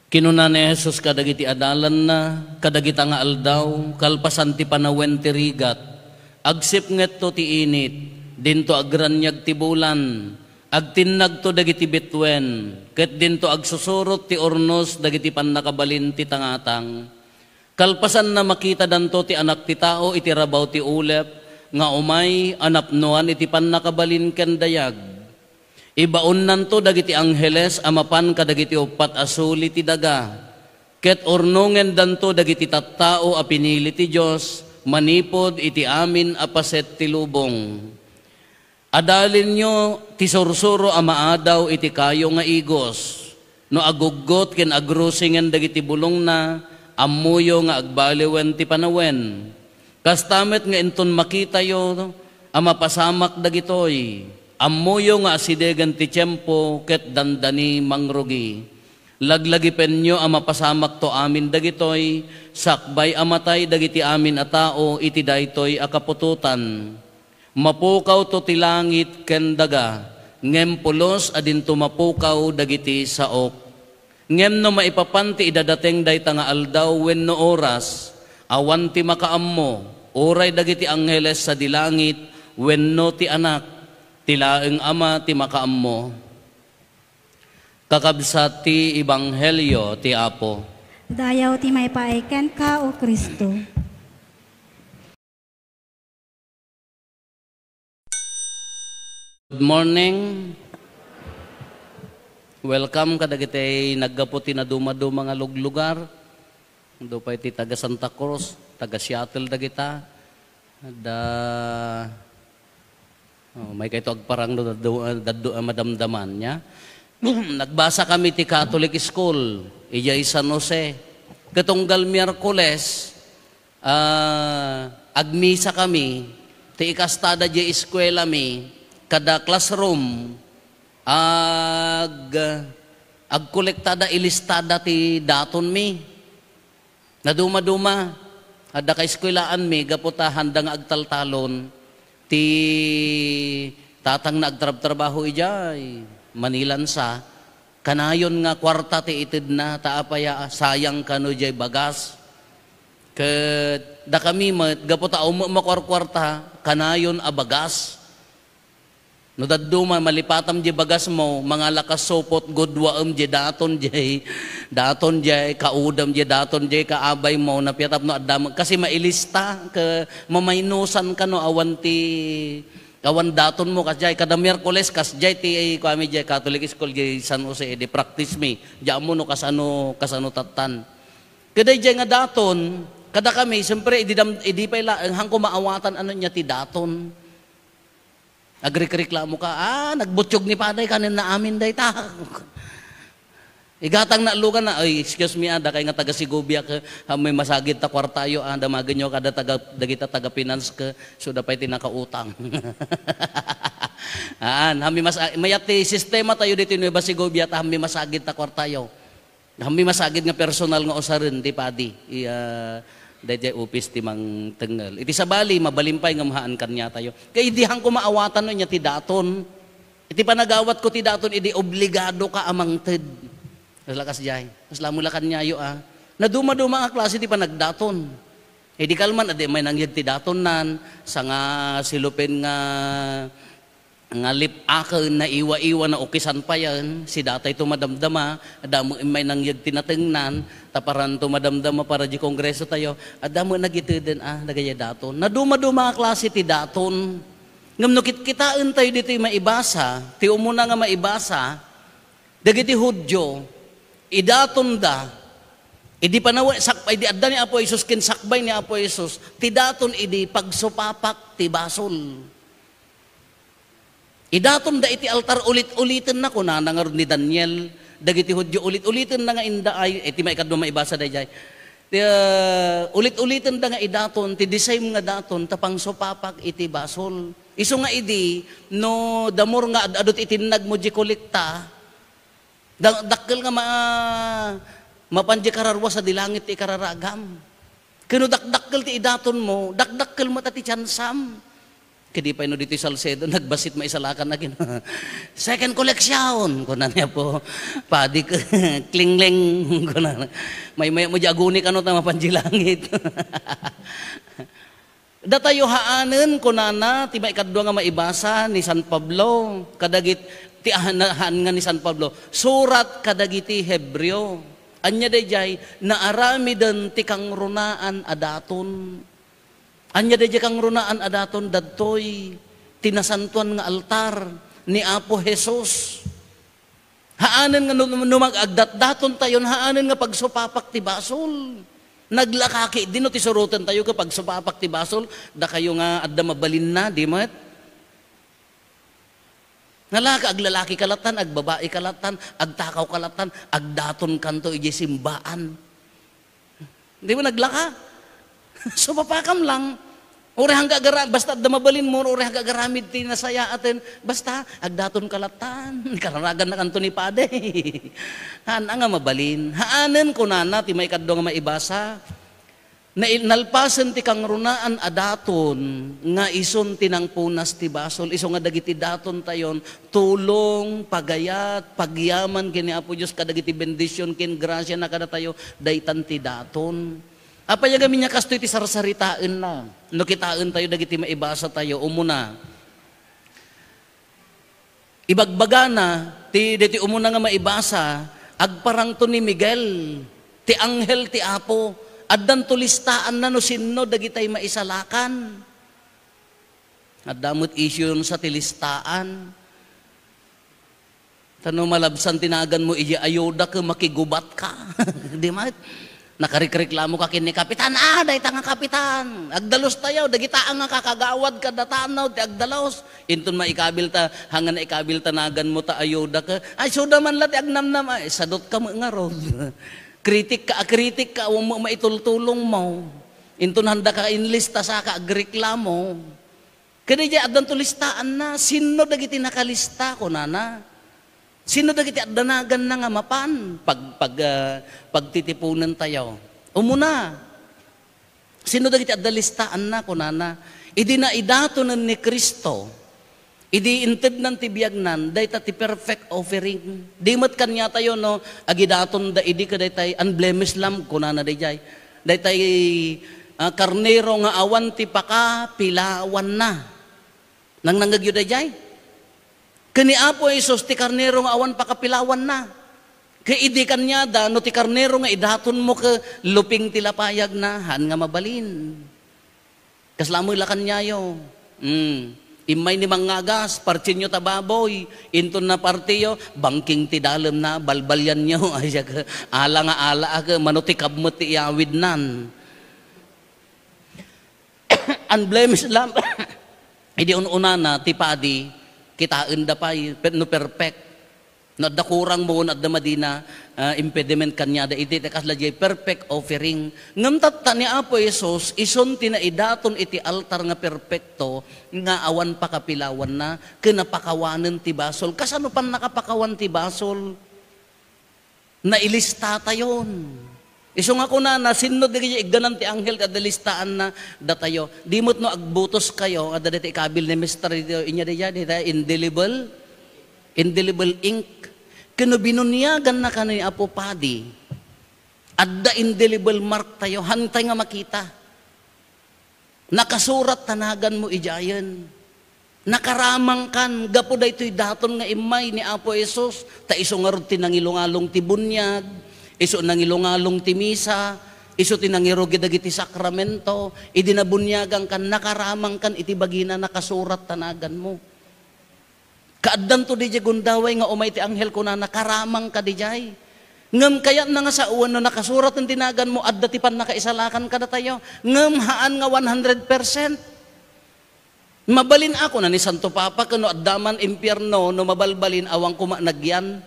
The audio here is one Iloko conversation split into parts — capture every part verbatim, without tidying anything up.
Kinuna ni Jesus kadagiti adalanna, kadagita nga aldaw, kalpasan ti panawen ti rigat, agsipngetto ti init, dinto agraniag ti bulan, agtinnagto dagiti bituen, ket dinto agsusurot ti urnos dagiti pannakabalin ti tangatang. Kalpasanna, makitadanto ti Anak ti Tao iti rabaw ti ulep nga umay a napnoan iti pannakabalin ken dayag. Ibaonnanto dagiti angheles a mapan kadagiti uppat a suli ti daga, ket urnongendanto dagiti tattao a pinili ti Dios manipud iti amin a paset ti lubong. Adalinyo ti sursuro a maadaw iti kayo nga igos. No aguggot ken agrusingen dagiti bulongna, ammoyo nga agbaliwen ti panawen. Kasta met nga inton makitayo a mapasamak dagitoy, ammoyo nga asidegen ti tiempo ket dandani mangrugi. Laglagipenyo a mapasamakto amin dagitoy, sakbay a matay dagiti amin a tao iti daytoy a kaputotan. Mapukawto ti langit ken daga, ngem pulos a dinto mapukaw dagiti saok. Ngem no maipapan ti idadateng dayta nga aldaw wenno oras, awan ti makaammo, uray dagiti angheles sadi langit wenno ti Anak, ti laeng Ama ti makaammo. Kakabsat ti ebanghelio ti Apo. Dayaw ti maipaay kenka, O Cristo. Good morning. Welcome kadagiti naggapu ti nadumaduma nga luglugar. Adu pay ti taga Santa Cruz, taga Seattle dagita. Da, oh, may kayto agparang no daddo, daddo a madamdaman niya. Nagbasa kami ti Catholic School, ijay San Jose. Ket unggal Miyerkules, ah, agmisa kami, ti ikastada di eskuela mi, kada classroom, ag-, agkolektada, ilistada ti daton mi. Nadumaduma, adda kaeskuelaan mi gapu ta handa nga agtaltalon ti tatangna agtrabtrabaho idiay Manilansa. Kanayon nga kuarta ti itedna, ta apay a sayang kano diay bagas. Ket dakami met, gapu ta ummo makuarkuarta, kanayon a bagas. No dadduma, malipatam di bagasmo, mangalakas supot, gudwaem di daton di, daton di kaudam di, daton di kaabaymo, napiatap no adda met, kasi mailista, ke mamaynusan kano awan ti, awan datonmo, kasdiay, kada Miyerkules, kasdiay ti, kuami di Catholic School di San Jose, di practice mi, di ammo no kasano, kasano tattan. Kadaydiay nga daton, kada kami, siyempre, idi dam-, idi pay laeng, hangko maawatan, ano niya ti daton. Agrikriklamo ka, "Ah, nagbutyog ni Paday, kanen na amin dayta." Igatang na lugan na, "Ay, excuse me, ah, dakay nga taga Segovia ka, ha, may masagid ta kwartayo, ah, damagenyo kada taga, dagita taga finance ka, so da pay ti nakautang." Aan, hami mas, ah, mayat ti sistema tayo dito Nueva Segovia, ta hami masagid ta kwartayo. Hami masagid nga personal nga usaren ti padi, i-, ah, daydiay opis ti mangtengngel. Iti sabali, mabalin pay nga mahaan kaniatayo. Kay idi hangko maawatan no nia ti daton. Iti panagawatko ti daton, idi obligado ka a mangted. Kasla kasdiay. Kasla mo la kaniayo, ah. Nadumaduma nga klase ti panagdaton. Idi kalman, adi may nangyeg ti datonnan, sanga silopen nga nga lip-aken, naiwa-iwa, naukisan payen, si datayto madamdama, adda met immay nangyeg ti natengnan, ta paranto madamdama para di kongreso tayo, adda met nagiteden, ah, dagayay daton. Nadumaduma a klase ti daton. Ngem no kitkitaentayo ditoy maibasa, ti umuna nga maibasa, dagiti Judio, idatonda, idi panawen, sak-, idi adda ni Apo Jesus ken sakbay ni Apo Jesus, ti daton idi pagsupapak ti basol. Idatonda iti altar, ulit-ulitenna, kunana ngarud ni Daniel, dagiti Judio, ulit-ulitenna nga indaay, iti maikadua maibasa daydiay. Ti, ah, ulit-ulitenda nga idaton, ti the same nga daton, ta pangsupapak iti basol. Isu nga idi, no, the more nga ad-adu ti itinnag mo di kolekta, da-, dakkel nga ma-, mapan di kararua sadi langit ti ikararagam. Ken no dakdakkel ti idatonmo, dakdakkel met ti tiansam. Kadi pay no ditoy Salcedo, nagbasit maisalakan na kin-, "Second collection," kuna ni Apo Padi, "Klingling," kuna. May, may, mo di aguni kano ta mapan di langit. Datayo haanen, kunana, ti maikadua nga maibasa ni San Pablo, kadagit-, ti ahan-, haan nga ni San Pablo, surat kadagiti Hebreo. Ania daydiay, naaramiden ti kangrunaan a daton. Ania daydiay kangrunaan a daton? Dadtoy ti nasantoan nga altar ni Apo Jesus. Haanen nga no, no mag-, agdatdaton tayon, haanen nga pagsupapak ti basol. Naglakaki, di no ti suroten tayo ka pagsupapak ti basol, dakayo nga adda mabalinna, di met? Nalaka, aglalaki ka latan, agbabai ka latan, agtakaw ka latan, agdaton kanto ijay simbaan. Di ba naglaka? Supapakam lang. Uray hangga agara-, basta adda mabalin mo, uray hangga agaramid ti nasayaaten, basta agdaton ka latan. Kararagan na kanto ni Padi. Haan nga mabalin. Haanen, kunana, ti maikadua nga maibasa. Nail-, nalpasen ti kangrunaan a daton nga isun ti nangpunas ti basol. Isu nga dagiti daton tayon, tulong, pagayat, pagyaman ken ni Apo Dios kadagiti bendision ken grasia na kadatayo, daytan ti daton. Apay a gamin nga kastoy ti sarsaritaenna? No kitaentayo dagiti maibasa tayo, umuna, ibagbagana ti, diti umuna nga maibasa, agparangto ni Miguel, ti anghel ti Apo. Addanto listaanna no sinno dagitay maisalakan. Adda met issue sa ti listaan. Ta no malabsan ti naganmo, idiay ayuda ket makigubat ka. Di met? Nakarikreklamo ka ken ni kapitan, "Ah, dayta nga kapitan, agdalos tayo, dagita nga kakagawad kaddatano ti agdalos." Inton maikabil ta, hanga na ikabil ta naganmo ta ayuda ka. Ay, suda man la ti agnamnam, ay, sadot ka met ngarud. Kritik ka, kritik ka, awan mo maitultulong mo. Inton handa ka inlista sa ka agreklamo. Kadi diay addanto listaanna, sinno dagiti nakalista, kunana? Sinno dagiti adda naganna nga mapan? Pag, pag, ah, pagtitipunen tayo. Umuna, sinno dagiti adda listaanna, kunana? Idi naidatonen ni Cristo, idi intednan ti biagnan, dayta ti perfect offering. Di met kaniatayo, no, agidaton da idi ka daytay unblemished lamb, kunana dayjay. Daytay, ah, karnero nga awan ti pakapilawanna. Nangnangngegyo dayjay? Ken ni Apo Jesus ti karnero nga awan pakapilawanna. Ket idi kaniada, no ti karnero nga idatonmo ket luping ti lapayagna, haan nga mabalin. Kasla met la kaniayo. Hmm. Immay ni mangngagas, partinyo ta baboy, inton napartiyo, bangking ti dalemna, balbalianyo, ay siya ka, ala nga ala, aka, mano ti kabmet ti iyawidnan. Unblemished lamb. Idi un-unana, ti padi, kitaenda pay, per-, no perfect. No adda kurang mo, no adda madina, ah, impediment kaniada, iti ti kasla diay perfect offering. Ngem tatta ni Apo Jesus, isun ti naidaton iti altar nga perpekto, nga awan pakapilawanna, ken napakawanen ti basol. Kasano pannakapakawan ti basol? Nailista tayon. Isu nga kunana, sinno dagiti igganan ti anghel ti adda listaanna? Datayo. Di met no agbutos kayo, adda dayta ikabil ni Mister dito, inya dayta, dayta indelible, indelible ink. Ken no binuniaganna kano ni Apo Padi, adda indelible mark tayo, hantay nga makita. Nakasurat ta naganmo idiayen. Nakaramangkan gapu daytoy daton nga immay ni Apo Jesus, ta isu ngarud ti nangilungalong ti buniag, isu nangilungalong ti misa, isu ti nangirugi dagiti sakramento, idi nabuniagankan, nakaramangkan iti bagina, nakasurat ta naganmo. Kaaddanto didiay gundaway nga umay ti anghel, kunana, "Karamangka didiay." Ngem kayatna nga sawen no nakasurat ti naganmo, adda ti pannakaisalakan kadatayo. Ngem haan nga one hundred percent. Mabalin a, kuna ni Santo Papa, ken no adda man impierno, no mabalbalin, awan koma nagyan.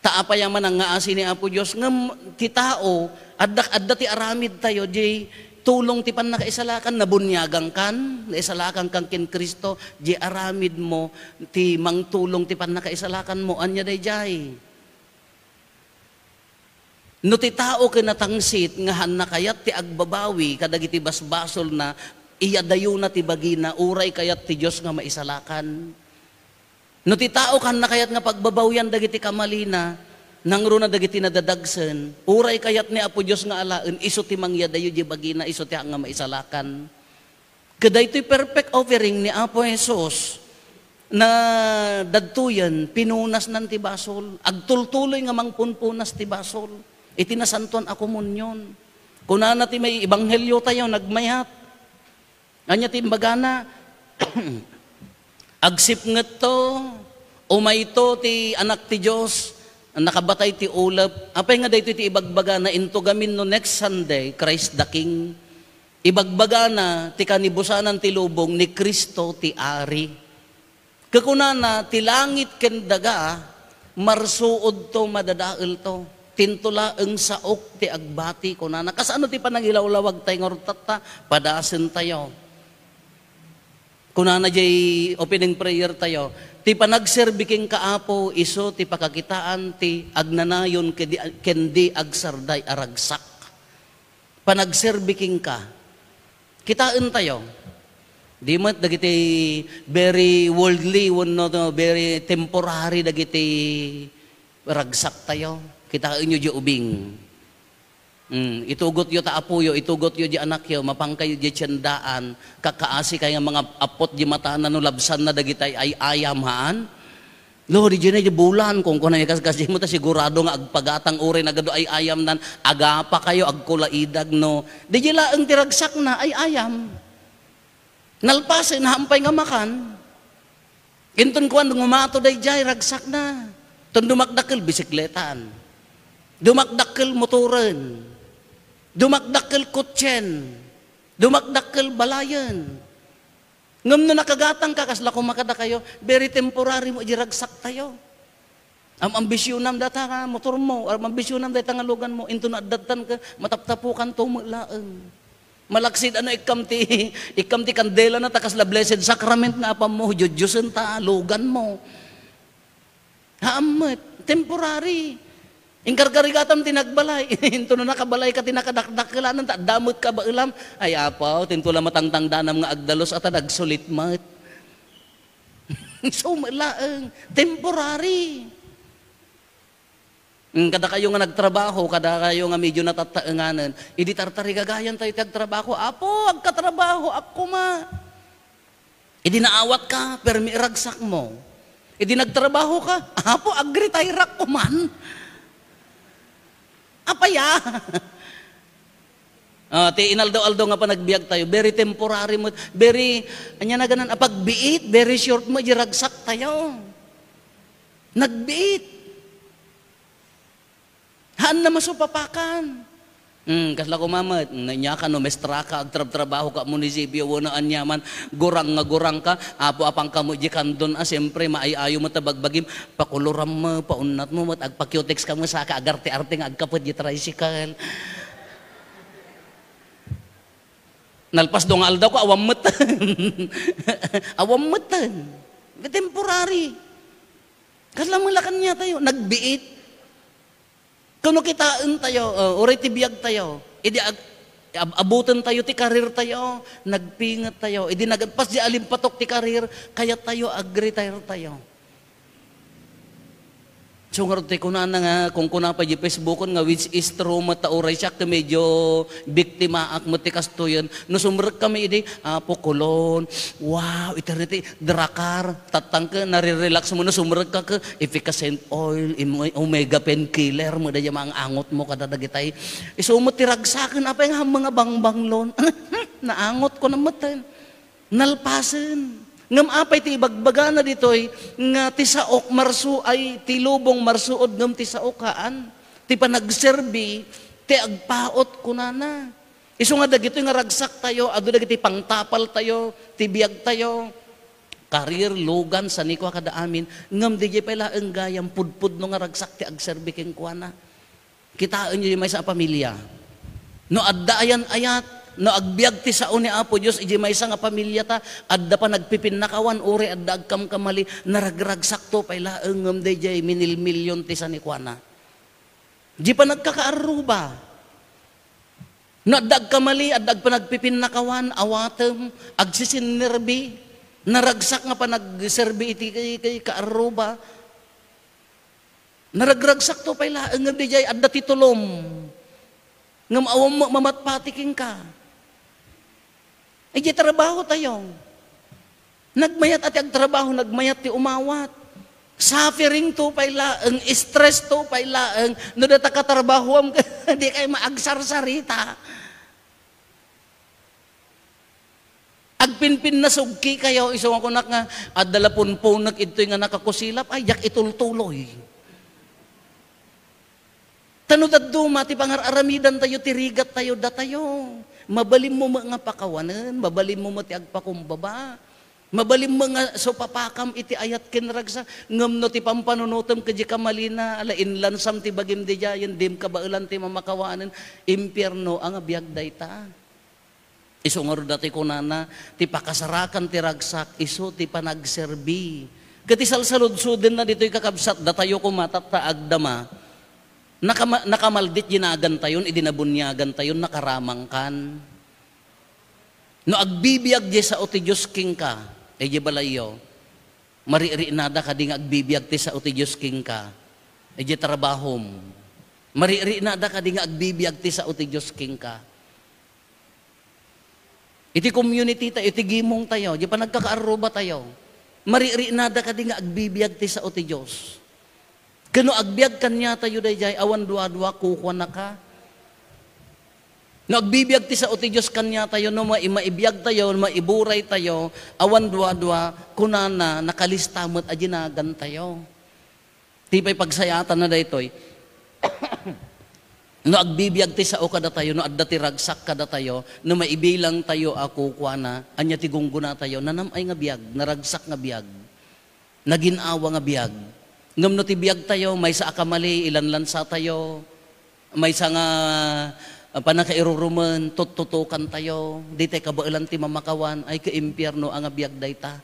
Ta apay a manangngaasi ni Apo Dios? Ngem ti tao, adda, adda ti aramid tayo, di tulong ti pannakaisalakan, nabuniagankan, naisalakankan ken Cristo, di aramid mo, ti mangtulong ti pannakaisalakan mo, ania dayjay? No ti tao ken natangsit nga hanna kayat ti agbabawi kadagiti basbasolna, iyadayona ti bagina, uray kayat ti Dios nga maisalakan. No ti tao kaanna kayat nga pagbabawian dagiti kamalina, nangruna dagiti nadadagsen, uray kayat ni Apo Dios nga alaen, isu ti mangyadayo di bagina, isu ti nga maisalakan. Kadaytoy perfect offering ni Apo Jesus, nadadtoyen, pinunasnan ti basol. Agtultuloy nga mangpunpunas ti basol iti nasantoan a komunion. Kunana ti may ebanghelio tayo, nagmayat. Ania ti imbagana? Agsipngetto, umayto ti Anak ti Dios, nakabatay ti ulep. Apay nga daytoy ti ibagbagana, into gamin no next Sunday, Christ the King. Ibagbagana ti kanibusanan ti lubong ni Cristo ti Ari. Kakunana, ti langit ken daga, marsuodto, madadaelto. Tinto laeng saok ti agbati, kunana. Kasano ti panangilawlawag tayo nga rutatta? Padasen tayo. Kunana jay opening prayer tayo, "Ti panagserbi kenka, Apo, isu ti pakakitaan ti agnanayon ken di, ken di agsarday a ragsak." Panagserbi kenka. Kitaen tayo. Di met dagiti very worldly wenno very temporary dagiti ragsak tayo. Kitaenyo di ubing. Mm, itugotyo ta apoyo, itugotyo di anakyo, mapankayo di tiendaan, kakkaasi kay nga mga apot di matana no labsanna dagiti ay-ayam, haan? Lo, di jay na di bulan, kung kuna kas, kas di mo ta sigurado nga agpagatang uray nagadu ay-ayamnan, agapa kayo, agkulaidag, no. Di jay laeng ti ragsakna, ay-ayam. Nalpasen, hampay nga makan. Inton kuan, ngumato dayjay, ragsakna. Ton dumakdakkel, bisikletan. Dumakdakkel, motoren. Dumakdakkel, kotsen. Dumakdakkel, balayen. Ngem no nakagatangka, kasla koma kadakayo, very temporary mo idi ragsak tayo. Am-, ambisyonam dayta nga motormo, am-, ambisyonam dayta nga luganmo, inton addattan ka, mataptapukanto met laeng. Malaksid ano ikkam ti, ikkam ti kandelana ta kasla Blessed Sacrament nga apammo, judjusen ta, luganmo. Haan met, temporary. Inkarkarigatam ti nagbalay. Inton no nakabalay ka ti nakadakdakkelan, ta adda met kabaelam. Ay, Apo, tinto la matangtangdanam nga agdalus, ata nagsulit met. Isu met laeng, temporary. Mm, kada kayo nga nagtrabaho, kada kayo nga medyo natattaenganen, idi tartarigagayan tayo ti agtrabaho, "Apo, agkatrabahoak koma." Idi naawatka, permi iragsak mo. Idi nagtrabaho ka, "Apo, agretire-ak koman." Apay a? Ah, ti inaldaw-aldaw nga panagbiag tayo, very temporary met, very, ania naganan, a pagbiit, very short met idi ragsak tayo. Nagbiit. Haan na masupapakan. Hmm, kasla koma met, ania ka no mestra ka, agtrabtrabaho ka munisipyo, wenno ania man, gurang nga gurang ka, Apo, apan kamo di kandon, a, siyempre, maay-ayo met a bagbagim, pakuloram mo, paunnat mo met, agpa-cutex ka mo, saka agarte-arte nga agkapet di tricycle. Nalpas dua nga aldaw ko, awan metten. Awan metten. Temporary. Kasla met la kaniatayo, nagbiit. Kuno kitaen tayo, uh, uray ti biag tayo. Idi ag-, ab-, abuten tayo ti karir tayo, nagpinget tayo. Idi nagpas di alimpatok ti karir, kayat tayo, agretire tayo. So, ngarud ti kunana nga, kung kuna pa di Facebook nga, which is true, met ta uray siak ti medyo biktimaak met ti kastoyen. No sumrek kami idi, Apo, kulon, wow, eternity, drakar, tattangke, nare-relax mo, no sumrek ka ke, efficascent oil, im-, omega painkiller, mo da yung mga angot mo, kada dagitay. Isu met ti ragsaken, apay nga mga bangbanglon. Naangot ko na meten. Nalpasen. Ngem apay ti ibagbagana ditoy nga ti saok marsu-, ay, ti lubong marsuod ngem ti saok haan. Ti panagserbi, ti agpaut kunana. Isu nga dagitoy nga ragsak tayo, adu dagiti pangtapal tayo, ti biag tayo, karir, lugan, sanikua kada amin. Ngem didiay pay laeng gayam pudpudno nga ragsak ti agserbi kenkuana. Kitaenyo di maysa a pamilia. No adda ayan-ayat, no agbiag ti sao ni Apo Dios iti maysa nga pamiliata, adda panagpipinnakawan, uray adda agkamkamali, naragragsakto pay laeng ngem daydiay minilmilion ti sanikuana. Di panagkakaarruba. No adda agkamali, adda agpanagpipinnakawan, awatem, agsisinnerbi, naragsak nga panagserbi iti kay, kay kaarruba. Naragragsakto pay laeng nga dijay adda ti tulom. Ngem awan met mamatpati kenka. Idiay trabaho tayo. Nagmayat a ti agtrabaho, nagmayat ti umawat. Suffering to pay laeng, stress to pay laeng, no data katrabahoam, di kay maagsarsarita. Agpinpinnasugki kayo, isu nga kunak nga, adda la punpunek idtoy nga nakakusilap, ay, diak itultuloy. Ta no dadduma ti pangar-aramidan tayo, ti rigat tayo, datayo. Mabalinmo met nga pakawanen, mabalinmo met ti agpakumbaba. Mabalinmo nga supapakam iti ayat ken ragsak, ngem no ti pampanunotem kadi kamalina, ala inlansam ti bagim didiayen, dim kabaelan ti mamakawanen, impierno a nga biag dayta. Isu ngarud dati kunana, ti pakasarakan ti ragsak, isu ti panagserbi. Ket ti salsaludsodenna ditoy kakabsat, datayo koma tatta agdama, nakama-, nakamaldit di nagantayon, idi nabuniagantayon, nakaramangkan. No agbibiag di sao ti Dios kenka, idiay balayyo, maririinada kadi nga agbibiag ti sao ti Dios kenka, idiay trabahom. Maririinada kadi nga agbibiag ti sao ti Dios kenka. Iti community tayo, iti gimong tayo, di panagkakaarruba tayo. Maririinada kadi nga agbibiag ti sao ti Dios. Ken no agbiag kaniatayo daydiay, awan duadua, kukuanaka. No agbibiag ti sao ti Dios kaniatayo, no mai-, maibiagtayo, maiburaytayo, awan duadua, kunana, nakalista met a dinagantayo. Ti pay pagsayatanna daytoy, no agbibiag ti sao kadatayo, no adda ti ragsak kadatayo, no maibilangtayo a kukuana, ania ti gunggonatayo? Nanam-ay nga biag, naragsak nga biag, nagin-awa nga biag. Ngem no ti biagtayo, maysa a kamali, ilanlansatayo, maysa nga, ah, pannakairurumen, tuttutukantayo, ditay kabaelan ti mamakawan, ay, kaimpierno a nga biag dayta.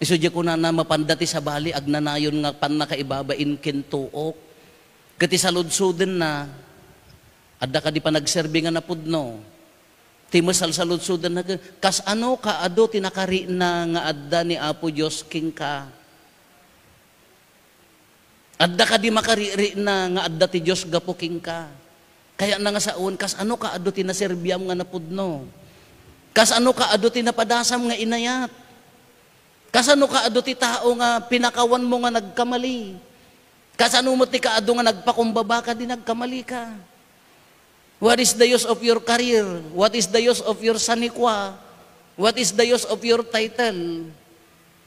Isu diay kunana, mapanda ti sabali, agnanayon nga pannakaibabain ken tuok. Ket ti saludsodenna, adda kadi panagserbi nga napudno. Ti masalsaludsodenna, kasano kaadu ti nakariinna nga adda ni Apo Dios kenka? Adda kadi makariiriinna nga adda ti Dios gapu kenka? Kayatna nga sawen, kasano kaadu ti naserbiam nga napudno? Kasano kaadu ti napadasam nga inayat? Kasano kaadu ti tao nga pinakawanmo nga nagkamali? Kasano met ti kaadu nga nagpakumbaba kadi nagkamalika? What is the use of your career? What is the use of your sanikwa? What is the use of your title?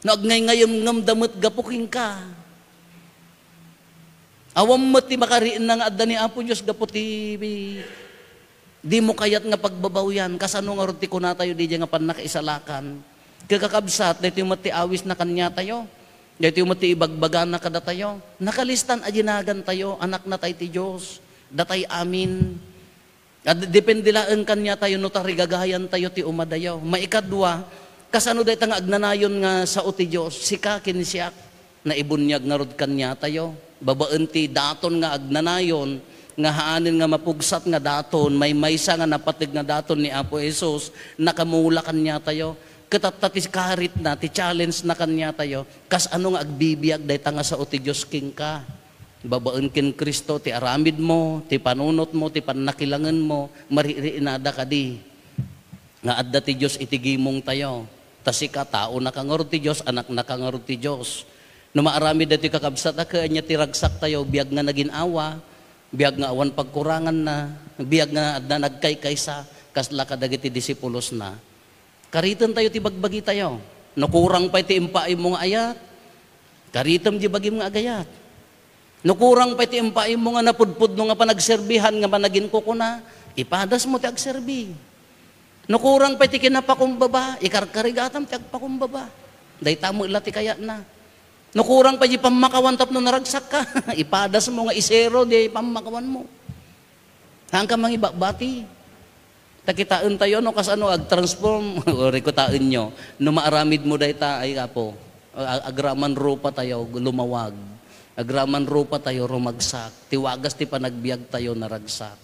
No agngayngayemngemda met gapu kenka. Awan met ti makariinna nga adda ni Apo Dios gapu ti dimo kayat nga pagbabawian. Kasano ngarud ti kunatayo didiay nga pannakaisalakan? Kakabsat, daytoy met ti awisna kaniatayo. Daytoy met ti ibagbagana kadatayo. Nakalistan a dinagantayo, anaknatay ti Dios. Datay amin. Ad-, depende laeng kaniatayo no tarigagayantayo ti umadayo. Maikadua, kasano dayta nga agnanayon nga sao ti Dios? Sika ken siak, naibuniag ngarud kaniatayo. Babaen ti daton nga agnanayon, nga haanen nga mapugsat nga daton, maymaysa nga napateg nga daton ni Apo Jesus, nakamula kaniatayo. Ket tatta ti karitna, ti challenge na kaniatayo, kasano nga agbibiag dayta nga sao ti Dios kenka? Babaen ken Cristo ti aramidmo, ti panunotmo, ti pannakilangenmo, maririinada kadi nga adda ti Dios iti gimongtayo. Ta sika, taonaka ngarud ti Dios, anaknaka ngarud ti Dios. No maaramid daytoy kakabsat, a, ket ania ti ragsaktayo, biag nga nagin-awa, biag nga awan pagkuranganna, biag nga adda nagkaykaysa, kasla kadagiti disipulosna. Karitentayo ti bagbagitayo. No kurang pay ti impaaymo nga ayat, karitem di bagim nga agayat. No kurang pay ti impaaymo nga napudpudno nga panagserbihan nga managinkukuna, ipadasmo ti agserbi. No kurang pay ti kinapakumbaba, ikarkarigatam ti agpakumbaba. Dayta met la ti kayatna. No kurang pay di pammakawan tapno naragsakka, ipadasmo nga isero di pammakawanmo. Haanka mangibabbati. Ta kitaentayo no kasano agtransform, o, rikutaenyo. No maaramidmo dayta, ay, Apo, a-, agraman rupatayo, lumawag. Agraman rupatayo, rumagsak. Ti wagas ti panagbiagtayo, naragsak.